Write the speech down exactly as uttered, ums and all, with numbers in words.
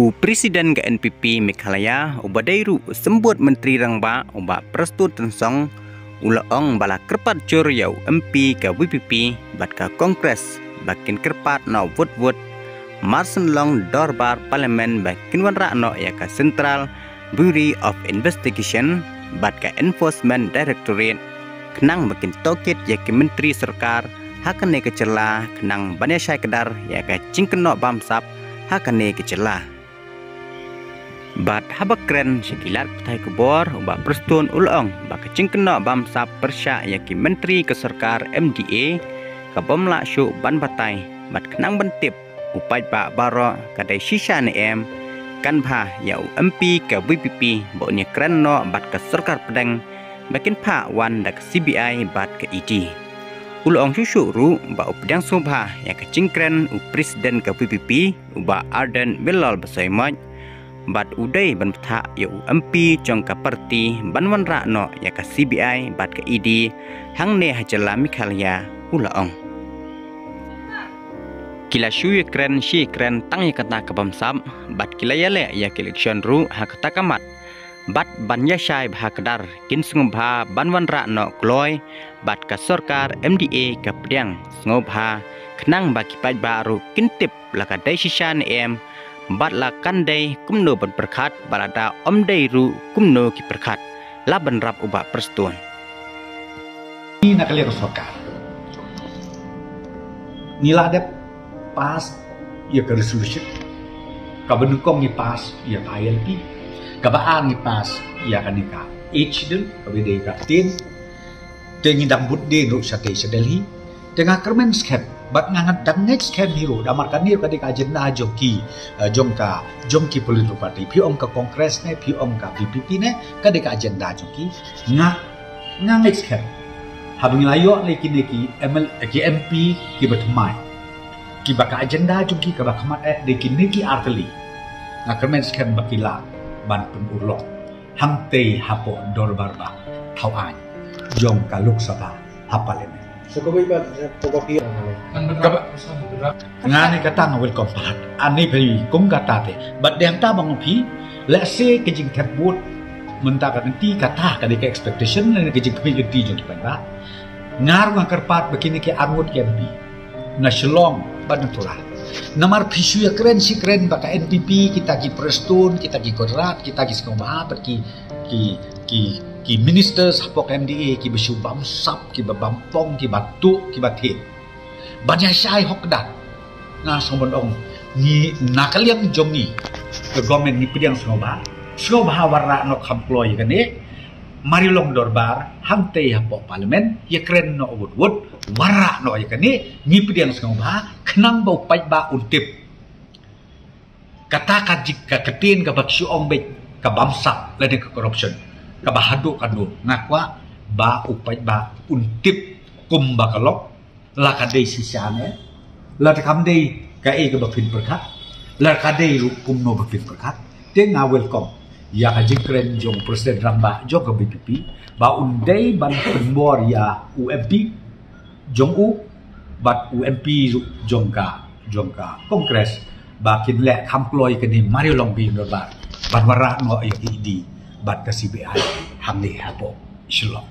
U President ka N P P Meghalaya, uba dei ruh u symbud Myntri Rangbah, u Bah Prestone Tynsong, u la ong ba la kyrpad jur ïa u M P ka V P P bad ka Congress ba kin kyrpad noh wut wut, mar shen long dorbar Parliament ba kin wanrah noh ïa ka Central Bureau of Investigation bad ka Enforcement Directorate, khnang ba kin tohkit ïa ki myntri sorkar ha kane ka jylla, khnang ban ïa shai kdar ïa ka jingkynnoh bamsap ha kane ka jylla. Bad haba kren sha ki lad pathai khubor, u Bah Prestone u la ong ba ka jingkynnoh bamsap pyrshah ïa ki myntri ka sorkar M D A ka bym lah shuh ban batai, bad khnang ban tip u paidbah baroh ka dei shisha ne em, kan bha ïa u M P ka V P P ba un ïa kren noh bad ka sorkar pdeng ba kin phah wan da ka C B I bad ka E D. U la ong shuh shuh ruh ba u pdiang sngewbha ïa ka jingkren u President ka V P P, u Bah Ardent Miller Basaiawmoit, bad u dei ban bthah ïa u M P jong ka party ban wanrah noh ïa ka C B I bad ka E D hangne ha jylla Meghalaya, u la ong. Ki la shu ïa kren shi kren tang ïa kata ka bamsap, bad ki la ïaleh ïa ka election ruh ha kata ka mat, bad ban ïa shai bha kdar kin sngewbha ban wanrah noh kloi bad ka sorkar M D A ka pdiang sngewbha, khnang ba ki paidbah ruh kin tip la ka dei shisha ne em, bad la kan dei kumno ban pyrkhat, bad lada ym dei ruh kumno ki pyrkhat, la bynrap u Bah Prestone. Ngi na ka liang ka sorkar, ngi la dep pass ïa ka resolution, kaba nyngkong ngi pass ïa ka I L P, kaba ar ngi pass ïa kane ka age schedule, kaba dei ka thirteen. Te ngi dang bud dien ruh shatei sha Delhi. Te nga kyrmen skhem bad nga, nga dang ngeit skhem hi ruh, namar kane ka dei ka agenda jong ki, eh, jong ka, jong ki political party, phi ong ka Congress ne, phi ong ka V P P ne, ka dei ka agenda jong ki. Nga, nga ngeit skhem haba ngi la ïoh lei kine ki M L A, ki M P kiba thymmai, kiba ka agenda jong ki kaba khmat eh dei kine ki artylli, nga kyrmen skhem ba ki lah ban pynurlong hangtei hapoh dorbar ba thaw aiñ jong ka Lok Sabha ha Parliament. Kaba, nga ne kata nga welcome palat. Ani phi kum kata te. Bad dei hangta ba nga ong phi, let's say ka jingthep vote mynta ka kynti, kata ka dei ka expectation ne ka jingkhmih kynti jong ki paidbah. Nga ruh nga kyrpad ba kine ki arngut ki M P na Shillong bad na Tura, namar phi shu ïa kren shi kren ba ka N P P, kita ki Prestone, kita ki Conrad, kita ki sngewbha bad ki, ki, ki, ki ministers hapoh M D A kiba shu bamsap, kiba bampong, kiba tuh, kiba thied ban ïa shai hok kdar. Nga sngewbha ban ong, ngi na ka liang jong ngi ka government ngi pdiang sngewbha, sngewbha wanrah noh kham kloi ïa kane. Mar ïa long dorbar hangtei hapoh Parliament, ïa kren noh wut wut, wanrah noh ïa kane. Ngi pdiang sngewbha khnang ba u paidbah un tip. Kata ka jik, ka ktien kaba ki shu ong beit ka bamsap lane ka corruption, kaba haduh katno. Nga kwah ba u paidbah un tip kumba ka long, la ka dei shisha ne, la te kam dei kaei kaba phin pyrkhat, la ka dei ruh kumno ba phin pyrkhat. Te nga welcome ïa ka jingkren jong President Rangbah jong ka V P P ba un dei ban pynbor ïa u M P jong u bad u M P ruh jong ka, jong ka Congress, ba kin leh kham kloi kane mar ïa long biang dorbar ban wanrah noh ïa ka E D bad ka C B I hangne hapoh Shillong.